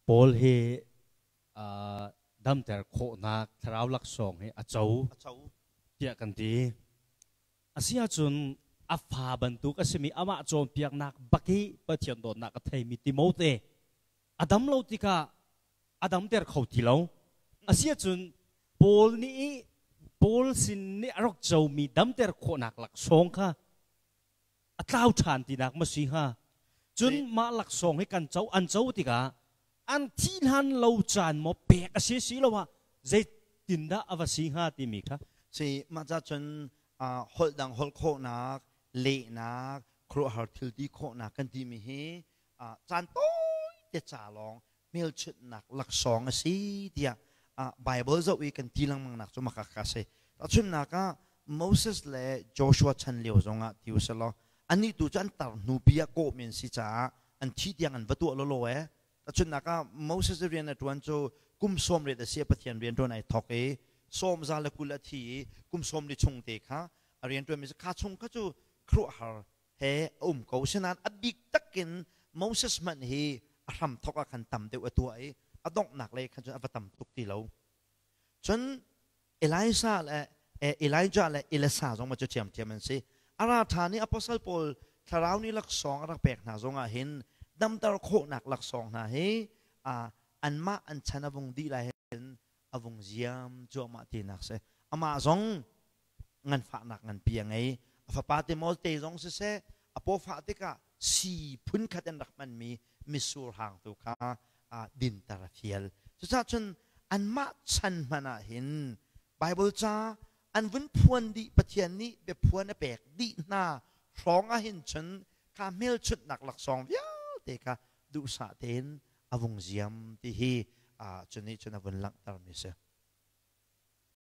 Paul hi damter khawhnak thlarau laksawng hi a co tiah kan ti. Asiahcun a fa bantuk a simi amah cawnpiaknak bak i Pathian dawtnak a theimi Timote a dam lo tikah a damter kho ti lo. Asiahcun Paul nih Paul sin nih a rak comi damter khawhnak laksawng kha a tlau ṭhan tinak ma si hnga? Cun mah laksawng hi kan co an co tikah an thih hlan lo caan maw pek a si si lo ah zeitindah a va si hnga timi kha. Si mah ca cun holh dang holh khawhnak, lehnak, khuaruahhar thil ti khawhnak kan timi hi caan tawite ca lawng hmelchunhnak laksawng a si tiah Bible zoh i kan ti lengmang nak cu maka ka si. Tahchunhnak ah Moses le Joshua chan lio zongah ti usih law anih tu cu an tar hnu pi ah kawhmi an si caah an thi tiang an va tuah lawlaw ee. Tahchunhnak ah Moses rian a ṭuan cu kum 80 a si, Pathian rian ṭuan ai thawk i 120 a thi i kum 40 chung te kha a rian ṭuanmi kha chung kha cu khuaruahhar he a um ko. Asinain a bik takin Moses hmanh hi a hramthawk ah khan tam deuh a tuah i a donghnak lei khan cun a va tam tuk ti lo. Cun Elisha le Elijah le Elisa zong ma cu ṭhiamṭhiam an si. A ra ṭhan i apostle pawl thlarau nih laksawng a rak pek hna zongah hin damter khawhnak laksawng hna hi anmah an chan a vung dih lai hin a vung ziam cuahmah tinak si. Amah zong nganfahnak nganpi a ngei. A fapa Timote zong siseh, a pawfah tikah sii phunkhat in rak hmanmi mitsur hang tu kha dinter a fial. Cucaah cun anmah chan hmanh ah hin Bible ca an vun phuan dih, Pathian nih biaphuan a pek dih hna hrawng ah hin cun kha hmelchunhnak laksawng vialte kha duhsah tein a vung ziam ti hi cu nih cun a vun langhtermi si.